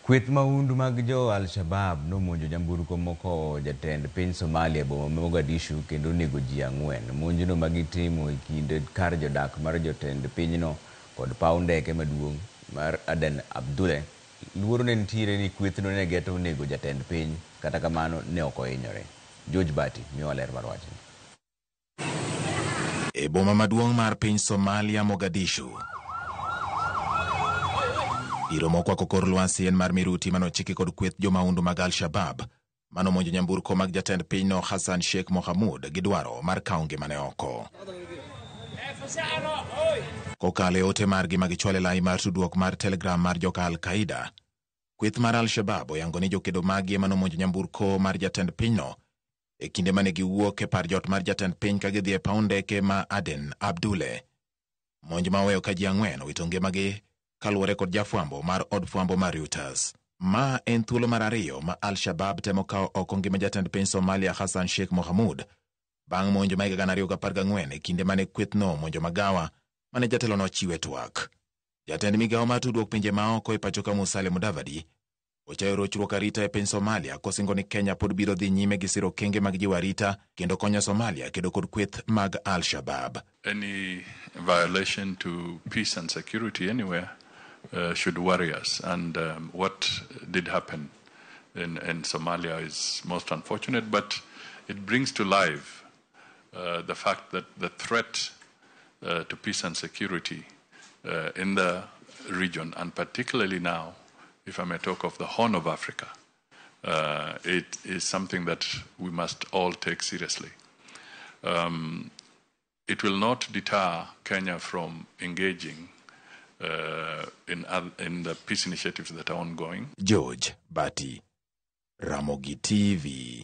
Kweth mahundu mag jo Al-Shabab nomonjo nyamburko mokowo jatend piny Somalia e boma ma Mogadishu kendo onego ji 4. Monjno magitimo e kind kar jodak mar jotend pinyno kod paw ndeke maduong' mar Aden Abdulle. Luoro ne nitiere ni kwethno ne geto nego jatend piny, kata kamano ne ok ohinyore. George Bati miyowa ler mar wachni. E boma maduong' mar piny Somalia, Mogadishu. Iro mokwako kor lwasi en mar miruti manochiki kod kweth jomahundu mag Al-Shabab manomonjo nyamburko mag jatend pinyno Hassan Sheikh Mohamud gi dwaro mar kawo ngimane oko. Kokalo e ote margi ma gichwalo e lai mar tudruok mar Telegram mar joka Al-Qaida, kweth mar Al-Shabab oyango ni jokedo maggi ema nomonjo nyamburko mar jatend pinyno e kinde mane giwuok e par jot mar jatend piny ka gidhi e paw ndeke ma Aden Abdulle. Monj ma oweyo ka ji 4 owito ngimagi kaluwore kod jafwambo mar od fwambo mar Reuters. Ma en thuolo mar ariyo ma Al-Shabab temo kawo oko ngima jatend piny Somalia Hassan Sheikh Mohamud bang' monjo ma higa 2014 e kinde mane kwethno omonjo magawa mane jatelono chiwe twak. Jatend migawo mar tudruok pinje maoko e pacho ka Musalia Mudavadi ochayo rochruok arita e piny Somalia kosingo ni Kenya pod biro dhi nyime gi siro okenge mag jiwo arita kendo konyo Somalia kedo kod kweth mag Al-Shabab. Any violation to peace and security anywhere should worry us, and what did happen in Somalia is most unfortunate, but it brings to life the fact that the threat to peace and security in the region, and particularly now, if I may talk of the Horn of Africa, it is something that we must all take seriously. It will not deter Kenya from engaging in the peace initiatives that are ongoing. George Bati, Ramogi TV.